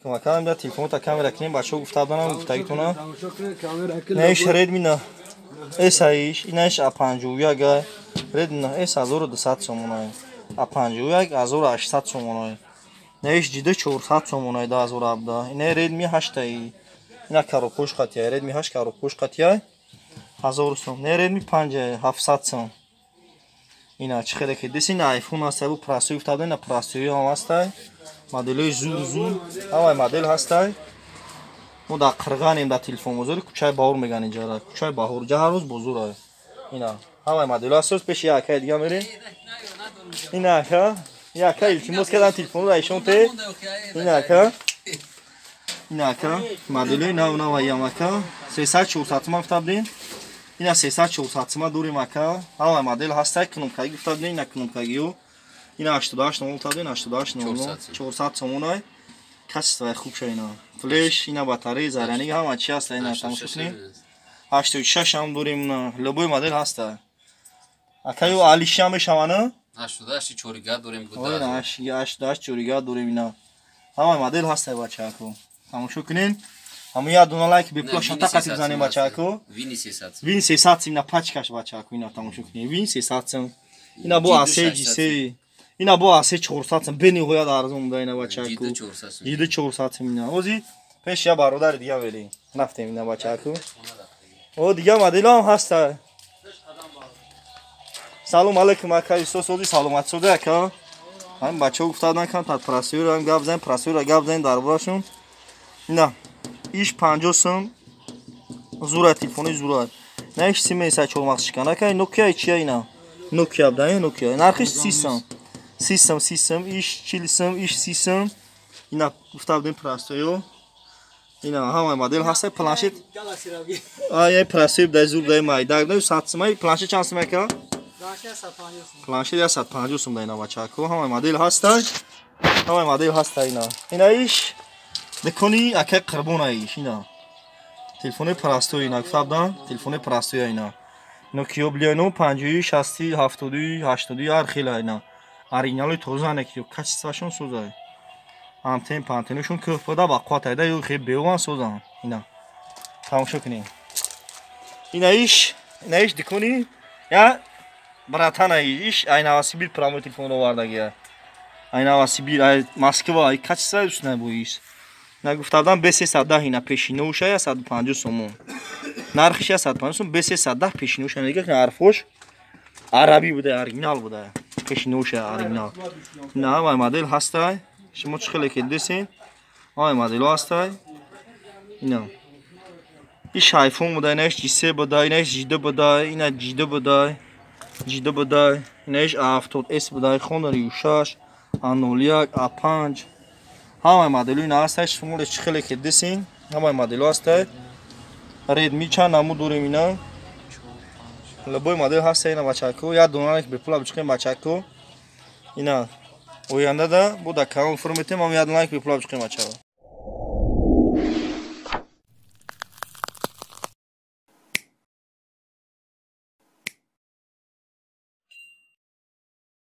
Акам, да, телефонта камера кунем, бачаҳо гуфта будам, гуфтагитона. Наиш Redmi на S аиш, инаиш A51, Redmi на S 1200 сомонай. A51 1800 сомонай. Наиш G2 400 сомонай 2017. Ина Redmi 8 аи. Ина коробкош қатия, Redmi 8 коробкош қатия 1000 сом. Не Redmi 5 700 сом. Ина чӣ хеле ки дис, ина iPhone аст, бу простой гуфта будем, ина простой ҳам ҳастай. Моделҳои зур зур, ҳамаи модел ҳастай. Мо дар Қирғанем, дар телефонбозори кӯчаи Баҳор меган инҷара. Кӯчаи Баҳор, ҷа ҳар рӯз бозор ай. Ина ҳамаи модел ҳаст, пеши як акаи дига мерем. Ина ака, ин ака илтимос кардан телефонро ишон те. Ина ака. Ина ака, моделҳои нав нав аям ака. 300 400 сомон гуфта будем. Ина 300 400 сомон дорем, ака. Ҳамаи модел ҳастай, кнопкаги гуфта будем, ина кнопкагиё. Ина 88 нол гуфта будем, 88 нол 400 сомонай. Качествои хуб ша ина. Флеш, ина батарея, зарядник, ҳама чи ҳаста, ина тамошо кунем. 86 ҳам дорем, ина любой модел ҳаста. Ака, ё алиши ҳам мешавана? 88 чорига дорем. Ина 88 чорига дорем ина. Ҳамаи модел ҳаста, бачако. Тамошо кунем. Ҳамун як дона лайк бепула шата қати бизанем, бачако. Вини 300. Вин 300 ина пачкаш, бачако, ина тамошо кунем. Вин 300 сом. Ина бо A3 G3. Ина бо A3 400 сом бениҳоят арзон буда ина, бачако. G2 400 сом ина. Ози пеш я бародари дига мерем. Рафтем ина, бачако. О, дига моделҳо ҳам ҳаста. Салом алейкум, ака Юсуф, сози саломат сода, ака. Ҳамин бачаҳо гуфта буданд, кам простойро ҳам гап занем, простойро гап занем дар борашон. Ина иш 50 сом зура, телефони зура. На иш симеса чормағзшиканака, Nokia чия ина? Nokia буда, Nokia. Нархиш 30 сом. 30 сом, 30 сом, иш 40 сом, иш 30 сом. Ина гуфта будем простойо. Ина ҳамаи модел ҳаста, планшет. Ай, простой буда, зур буда, майда. 100 сом, планшет чанд сом, ака? Планшет 150 сом да ина, бачако. Ҳамаи модел ҳаста. Ҳамаи модел ҳаста ина. Ина иш дукони акай Қурбон аиш ина. Телефони простой ина гуфта будам, телефони простой ина. Nokia блино 50, 60, 70, 80 ҳар хел ина. Оригинали тоза не ки качествашон соза. Антен пантеношон кӯҳ буда ба қувват айда ё хел беован созан. Ина. Тамошо кунем. Ина иш дукони я братан иш ай Новосибир прямой телефон овардагия. Ай Новосибир, ай Москва, ай качество дӯст бо иш. На гуфта будам B310 ина пешиноша 150 сомон. Нархиш 150 сом, B310 пешиноша. Нигоҳ кун, ҳарфош арабӣ буда, оригинал буда. Пешиноша оригинал. На ҳамаи модел ҳастай. Шумо чӣ хеле ки дидесен? Ҳамаи моделҳо ҳастай. Ина. Иш iPhone буда, ина иш G3 буда, ина иш G2 буда, ина G2 буда. G2 буда, ина иш A70s буда, Honor U6, A01, A5. Ҳамаи моделҳо ина ҳастай. Шумо чӣ хеле ки дидесен? Ҳамаи моделҳо ҳастай. Redmi чанд намуд дорем ина. Любой модел ҳаста ина, бачако. Як дона бепула бичиқем, бачако. Ина оянда да бо дар канал форметем, ам як дона бепула бичиқем, бачако.